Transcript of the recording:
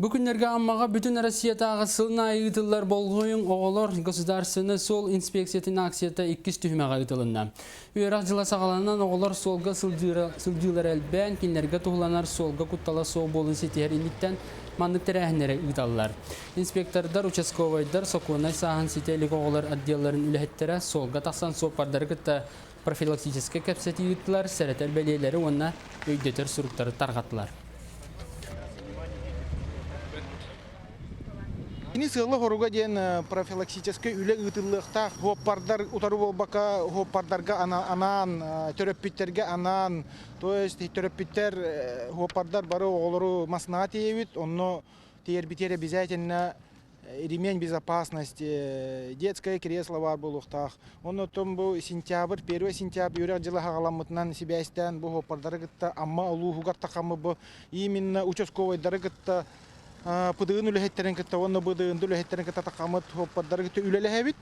Бу күннэргэ Аммаҕа Бүтүн Россиятааҕы сылын аайы ыытыллар Болҕойуҥ, оҕолор государственнай суол инспекциятын акцията иккис түһүмэҕэ ыытылынна. Үөрэх дьыла саҕаланан оҕолор суолга сылдьыылара элбээн, кинилэргэ туһуланар суолга куттала суох буолун ситиһэр инниттэн маннык тэрээһиннэри ыыталлар. Инспектордар, участковайдар, сокуоннай сааһын ситэ илик оҕолор отделларын үлэһиттэрэ суолга тахсан суоппардары кытта профилактическай кэпсэтии ыыттылар, сэрэтэр бэлиэлэри уонна өйдөтөр суруктары тарҕаттылар. Кини сыала-соруга диэн профилактическай үлэ ыытыллыахтаах. Хуоппардар утары буолбакка, хуоппардарга анаан, төрөппүттэргэ анаан, то есть төрөппүттэр, хуоппардар бары оҕолору массыынаҕа тиэйэбит, онно тиэрбитигэр обязательно ремень безопасности, детское кресло баар буолуохтаах. Оннуттан бу сентябрь, 1 сентябрь үөрэх дьыла хаҕаламмытынан сибээстээн бу хуоппардары кытта Амма улууһугар тахаммыт бу именно участковайдары кытта ПДН үлэһиттэрин кытта уонна БДН үлэһиттэрин кытта тахаммыт хуоппардары кытта үлэлэһэбит.